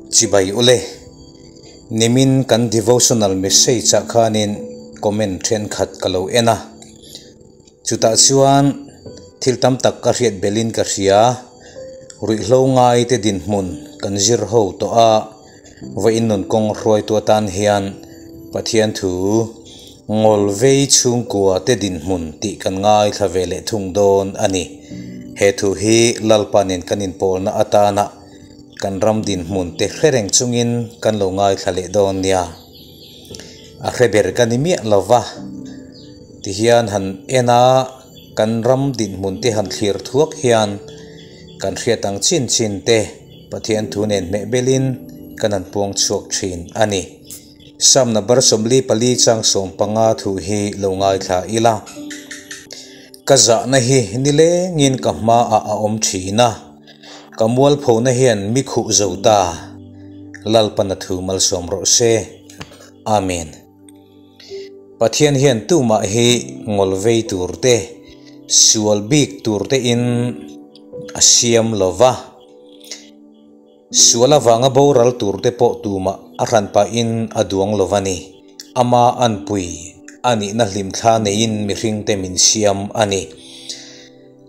Chibai ule. Nimin kan devotional message ah khanin comment thenkhat ka lo en a. Chutah chuan thil tam tak ka hriat belhin ka hria. Ruihhlo ngai te dinhmun kan zir ho tawh a, vawiin nun kawng hruaitu atan hian Pathian thu ngawl vei chhungkua te dinhmun tih kan ngaithla ve leh thung dawn a ni. He thu hi Lalpa nen kan inpawlna atana kan ram dinhmun te hre reng chungin kan lo ngaithla leh dawn nia. A hre ber ka ni miah lo va, tihian han en a kan ram dinhmun te han thlir thuak hian kan hriat ang chin chin te Pathian thu nen hmeh belin kan han puang chhuak thin a ni. Sam number 44 chang 15 thu hi lo ngaithla ila. Ka zahna hi nilengin ka hmaah a awm thin a, ka mualphona hian mi khuh zo ta. Lalpana thu malsawm rawh se. Amen. Pathian hian tumah hi ngawl vei tur te, sual bik tur te in a siam lova. Sual avanga boral tur te pawh tumah a hran pahin a duang lo a ni. Ama anpui a nihna hlimthla neiin mihringte min siam a ni.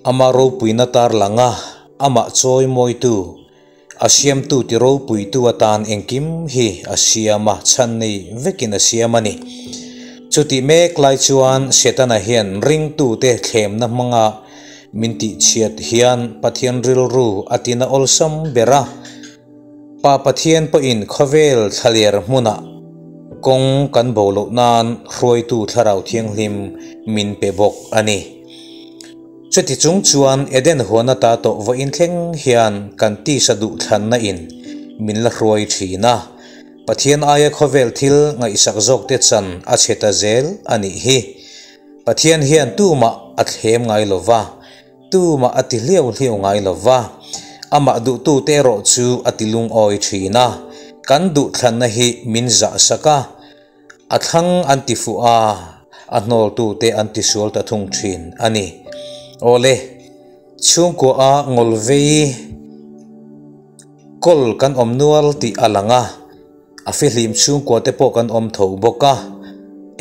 Ama ropuina tarlanga amah chawi mawitu, a siamtu ti ropuitu atan engkim hi a siam a, chhan nei vekin a siam a ni. Chutih mek lai chuan Setana hian ringtute thlemna hmanga Min tihchhiat hian Pathian rilru a tina awlsam ber a, Pa Pathian pawhin khawvel thlaler hmunah kawng kan bo loh nan hruaitu Thlarau Thianghlim min pe bawk a ni. Chuti chung chuan Eden huan ata tawh vawiin thleng hian kan tisa duhthlanna in min la hruai thin a, Pathian aia khawvel thil ngaihsak zawkte chan a chhe ta zel a nih hi. Pathian hian tumah a thlem ngai lo va, tumah a ti hliau hliau ngai lo va, amah duhtute erawh chu a ti lungawi thin a, kan duhthlanna hi min zahsak a, a thlang an ti fuh a, a hnawltute an ti sual ta thung thin a ni. Awle, chhungkua a ngawl vei kawl kan awm nual tih a lang a. A fihlim chhungkua te pawh kan awm tho bawk a,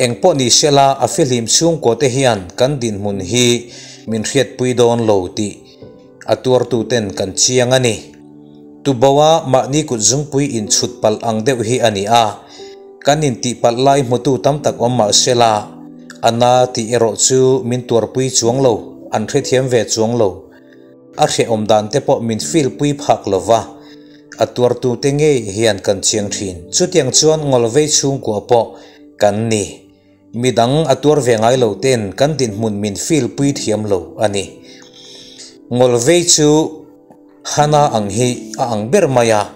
eng pawh ni sela a fihlim chhungkua te hian kan dinhmun hi min hriatpui dawn lo tih a tuartu ten kan chiang a ni. Tuboa mahni kut zungpui inchhut palh ang deuh hi a ni a, kan intihpalh lai hmutu tam tak awm mah sela a na tih erawh chu min tuarpui chuang lo, an hrethiam ve chuang lo. A hrehawm dan te pawh min feel pui phak lo va, a tuartute ngei hian kan chiang thin. Chutiang chuan ngawlvei chhungkua pawh kan ni. Midang a tuar ve ngai lo ten kan dinhmun min feel pui thiam lo a ni. Ngawlvei chu Hana ang hi a ang ber mai a,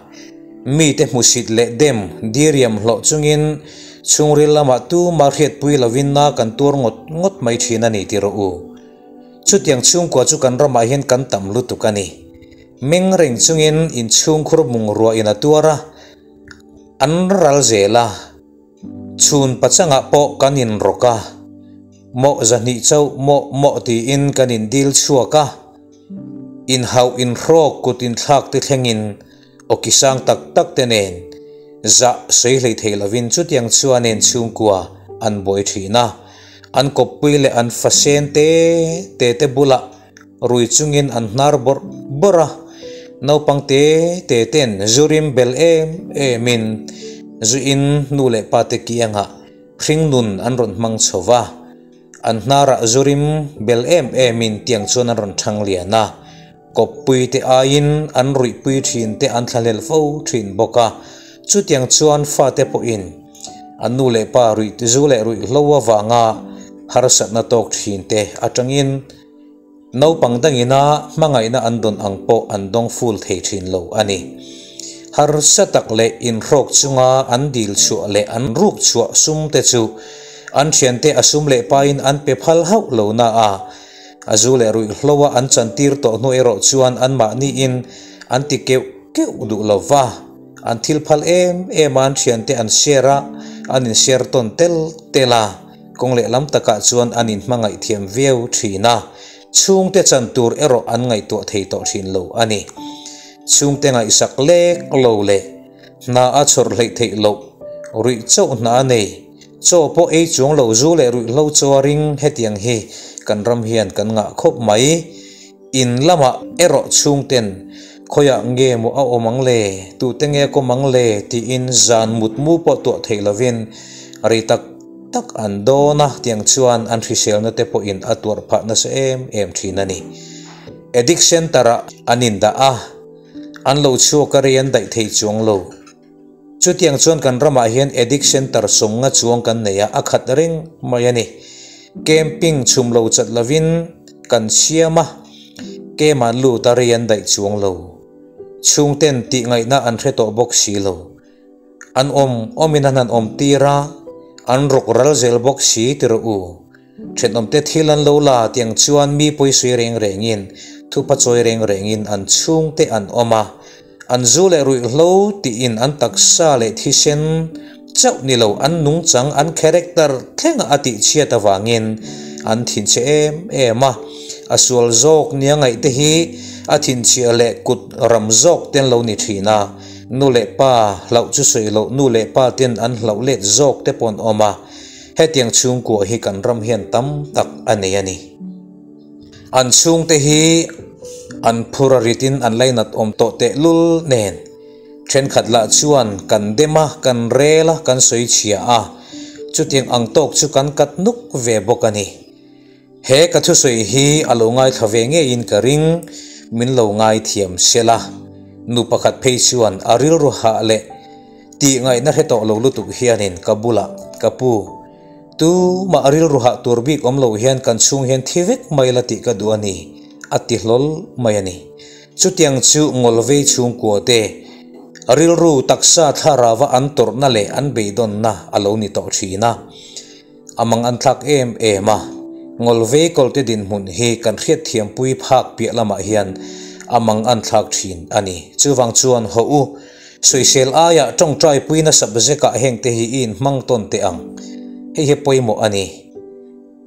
mite hmusit leh dem diriam hlawh chungin chhungril lamah tuma hriatpui lovin na kan tuar ngawt ngawt mai thin a ni ti rawh u. Chutiang chhungkua chu kan ramah hian kan tam lutuk a ni. Meng reng chungin inchhungkhur bungrua in a tuar a, an ral zel a. Chhun pachangah pawh kan inrawk a, mawh zahnih chauh mawh mawh tiin kan indil chhuak a. Inhauh inhrawk kut inthlak te thlengin awki sang tak tak te nen zah sawi hlei thei lovin chutiang chuanin chhungkua an buai thin a, an kawppui leh an fasen te te te bulah rui chungin an hnar bawrh bawrh a, naupang te te ten zu rim bel em emin zu in nu leh pa te kiangah hringnun an rawn hmang chho va. An hnarah zu rim bel em emin tiang chuan an rawn thang lian a, kawppui te aiin an ruihpui thin te an thlahlel fo thin bawk a, chutiang chuan fate pawhin an nu leh pa ruih zu leh ruihhlo avanga harsatna tawk thin te atangin Naupang dangina hmangaihna an dawn ang pawh an dawng ful thei thin lo a ni. Harsa tak leh inhrawk chunga an dil chhuah leh an ruk chhuah sum te chu an thiante a sum leh pain an pe phal hauh lo na a, a zu leh ruihhlo a an chantir tawh hnu erawh chuan anmahniin an ti keuh keuh duh lo va, an thil phal em em a an thiante an share a, an in share tawn tel tel a. Kawng lehlam takah chuan an inhmangaih thiam viau thin a, chhungte chan tur erawh an ngaihtuah thei tawh thin lo a ni. Chhungte ngaihsak lek lo leh Hna a chhawr hleih theih loh, ruih chauh hna a nei. Chaw pawh ei chuang lo zu leh ruihhlo chaw a ring hetiang hi kan ram hian kan ngah khawp mai. In lamah erawh chhungten khawiah nge maw a awm ang le, tute nge a kawm ang le tiin zan mutmu pawh tuah theih lovin rei tak tak an dawn a, tiang chuan an hriselna te pawhin a tuarh phah nasa em em thin a ni. Addict Centre ah an indah a, an lo chhuak a rei an daih thei chuang lo. Chutiang chuan kan ramah hian Addict Centre sawnga chuang kan nei a, a khat reng mai a ni. Camping chhum lo chat lovin kan siam a, camp an lut a rei an daih chuang lo. Chhungten tih ngaihna an hre tawh bawk si lo. An awm awmin an han awm tir a, an rawk ral zel bawk si ti rawh u. Thenawmte thil an lo la tiang chuan mi pawisawi reng rengin, thupa chawi reng rengin an chhungte an awm a. An zu leh ruihhlo tiin an taksa leh thisen chauh ni lo an nungchang, an character thlenga a tihchhiat avangin an thinchhe em em a. A sual zawk nia ngaihte hi a thinchhia leh kut ram zawk te an lo ni thin a. Nu leh pa hlauh chu sawi loh nu leh pa ten an hlauh let zawk te pawh an awm a. Hetiang chhungkua hi kan ram hian tam tak a nei a ni. An chhungte hi an phur a ritin an lainat awm tawh tehlul nen thenkhat lah chuan kan dem a, kan rel a, kan sawi chhia a, chutiang ang tawk chu kan kat nuk ve bawk a ni. He ka thusawi hi a lo ngaithla ve ngeiin ka ring, min lo ngaithiam sela. Nu pakhat phei chuan a rilru hah leh tih ngaihna hre tawh lo lutuk hianin ka bulah, Ka pu, tumah rilru hah tur bik awm lo hian kan chhung hian thi vek mai la tih ka duh a ni, a ti hlawl mai a ni. Chutiang chu ngawlvei chhungkua te rilru taksa thlarava an tawrhna leh an beidawnna a lo ni tawh thin a. A mang an thlak em em a, ngawlvei kawlte dinhmun hi kan hriatthiampui phak piah lamah hian a mang an thlak thin a ni. Chuvang chuan haw u, sawisel aiah tawngtaipui nasa zekah hengte hi i inhmang tawn teh ang. Hei hi pawimawh a ni.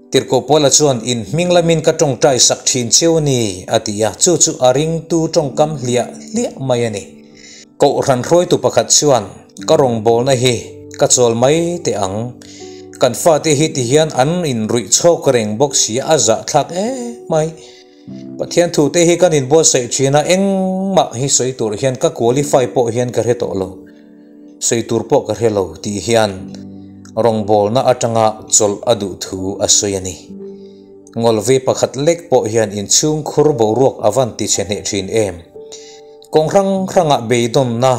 Tirhkoh Paula chuan in hming lamin ka tawngtai sak thin cheu ni a ti a, chu chu a ringtu tawngkam hliah hliah mai a ni. Kohhran hruaitu pakhat chuan, Ka rawngbawlna hi ka chawl mai teh ang. Kan fate hi ti hian an inruih chhawk reng bawk si a, a zahthlak em mai. Pathian thute hi kan inbuatsaih thin a, engmah hi sawi tur hian ka qualify pawh hian ka hre tawh lo, sawi tur pawh ka hre lo tih hian rawngbawlna atanga chawlh a duh thu a sawi a ni. Ngawlve pakhat lek pawh hian inchhungkhur boruak a van tichhe hneh thin em? Kawng hrang hrangah beidawnna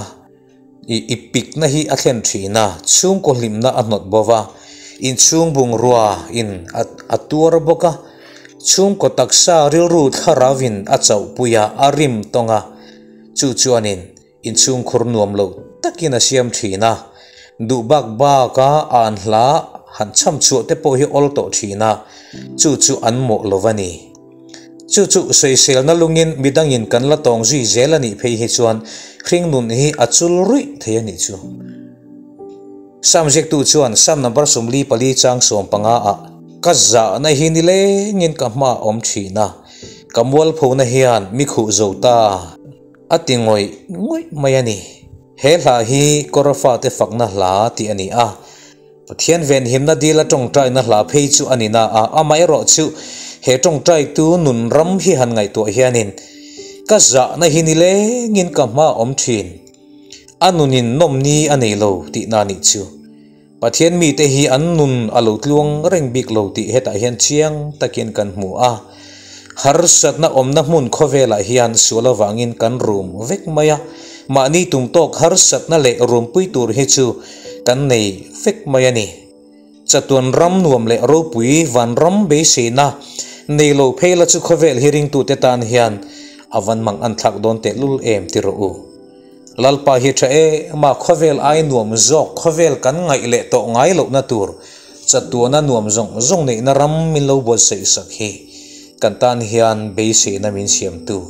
i ipikna hi a thlen thin a, chhungkaw hlimna a hnawt bo va, inchhung bungrua in a tuar bawk a, chhungkaw taksa rilru thlarauin a chauhpui a, a rim tawng a, chu chuanin inchhungkhur nuam lo takin a siam thin a, duh bak baka an hla han chham chhuah te pawh hi awl tawh thin a, chu chu an mawh lo va ni. Chu chu sawiselna lungin midangin kan la tawng zui zel a nih phei hi chuan hringnun hi a chul ruih thei a nih chu. Sam ziaktu chuan Sam number 44 chang 15 ah, Ka zahna hi nilengin ka hma a awm thin a, ka mualphona hian mi khuh zo ta a ti ngawih ngawih mai a ni. He hla hi Kawra fate fakna hla tih a ni a. Pathian venhimna dila tawngtaina hla phei chu a ni na a, amaherawh chu he tawngtaitu nun ram hi han ngaihtuah hianin ka zahna hi nilengin ka hma a awm thin, a nunin nawmni a nei lo tihna a nih chu. Pathian mite hi an nun a lo tluang reng bik lo tih hetah hian chiang takin kan hmu a, harsatna awmna hmun khawvelah hian sual avangin kan rum vek mai a, mahni tum tawk harsatna leh rumpui tur hi chu Kan nei vek mai a ni. Chatuan ram nuam leh ropui vanram beiseina nei lo phei la chu khawvel hi ringtute tan hian a van mang an thlak dawn tehlul em ti rawh u. Lalpa hi tha em a, khawvel ai nuam zawk khawvel kan ngaih leh tawh ngai lohna tur chatuana nuam zawng zawng neihna ram min lo buatsaih sak hi kan tan hian beiseina min siamtu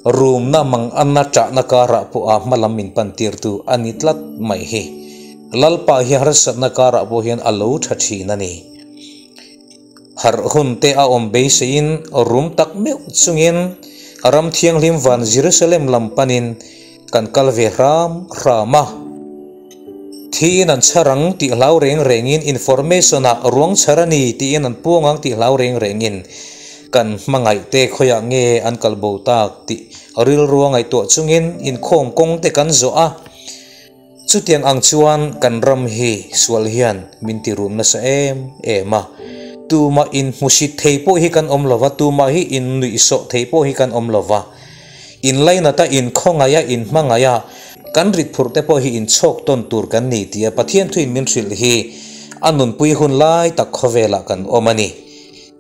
Rumna mang anna ṭahna karah pawh a hma lam min pantirtu a ni tlat mai hi. Lalpa hi harsatna karah pawh hian a lo ṭha ṭhin a ni. Harh hun te a awm beiseiin rum tak meuh chungin ram thianghlim van Jerusalem lam panin kan kal ve hram hram a. Mithiin an chhar ang tih hlau reng rengin information-ah ruang chhar a ni tiin an puang ang tih hlau reng rengin kan hmangaihte khawiah nge an kal bo tak tih rilrua ngaihtuah chungin inkhawm kawng te kan zawh a. Chutiang ang chuan kan ram hi sual hian min ti rum nasa em em a, tumah inhmusit thei pawh hi kan awm lo va, tumah hi innuihsawh thei pawh hi kan awm lo va, inlainata inkhawngaih a, inhmangaih a, kan ritphurh te pawh hi inchhawk tawn tur kan ni tia Pathian thuin min hrilh hi a nunpui hun lai tak khawvelah kan awm a ni.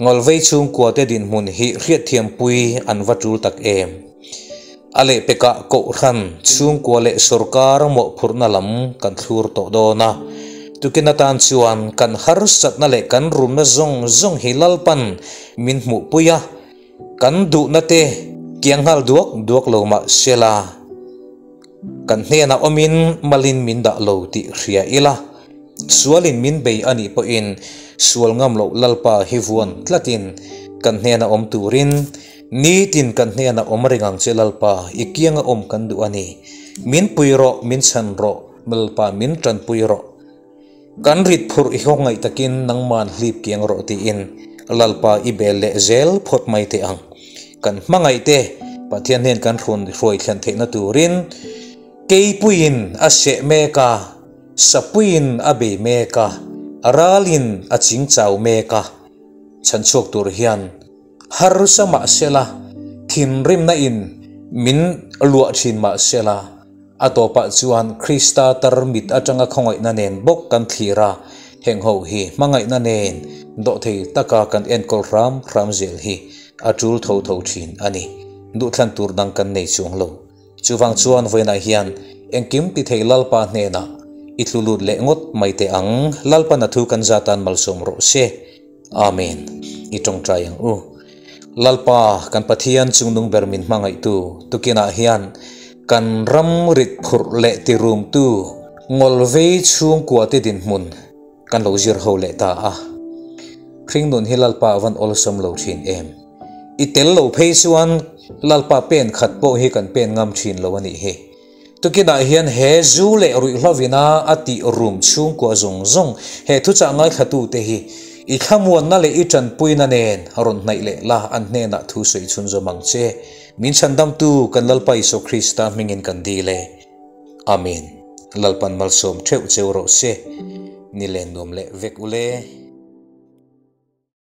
Ngawlvei chhungkuate dinhmun hi hriatthiampui an va tul tak em? A lehpekah Kohhran, chhungkua leh sawrkar mawhphurhna lam kan thlur tawh dawn a. Tukin atan chuan kan harsatna leh kan rumna zawng zawng hi Lalpan min hmuhpui a, kan duhna te kiang nghal duak duak lo mah sela, kan hnenah awmin malin min dah lo tih hria ila, sualin min bei a nih pawhin sual ngam loh Lalpa hi vuan tlatin kan hnenah awm turin Nitin kan hnenah awm reng ang che Lalpa, i kianga awm kan duh a ni. Min pui rawh, min chhan rawh, Lalpa min tanpui rawh. Kan rit phurh i haw ngaih takin nangman hlip kiang rawh tiin Lalpa i bel leh zel phawt mai teh ang. Kan hmangaih te Pathian hnen kan hrawn hruai thlen theihna turin keipuiin a seh mek a, sapuiin a bei mek a, ralin a chingchau mek a, chhanchhuak tur hian Harsa mah sela, thinrimna in min luah thin mah sela, a tawpah chuan Krista tarmit atanga khawngaihna nen bawk kan thlir a, heng ho hi hmangaihna nen dawhthei taka kan enkawl hram hram zel hi a tul tho tho thin a ni. Duhthlan tur dang kan nei chuang lo. Chuvang chuan vawiinah hian engkim ti thei Lalpa hnenah i tlu lut leh ngawt mai teh ang. Lalpan a thu kan zatan malsawm rawh se. Amen. I tawngtai ang u. Lalpa, kan Pathian chungnung ber min hmangaihtu, tukinah hian kan ram rit phurh leh tirumtu ngawlvei chhungkuate dinhmun kan lo zir ho leh ta a. Hringnun hi Lalpa a van awlsam lo thin em? I tel lo phei chuan Lalpa pen khat pawh hi kan pen ngam thin lo a nih hi. Tukinah hian he zu leh ruihhlovina a tih rum chhungkua zawng zawng he thuchah ngaithlatute hi i thlamuanna leh i tanpuina nen rawn hnaih leh la an hnenah thu sawi chhunzawm ang che. Min chhandamtu kan Lalpa Isua Krista hmingin kan dil e. Amen. Lalpan malsawm theuh cheu rawh se. Ni len nuam leh vek ule.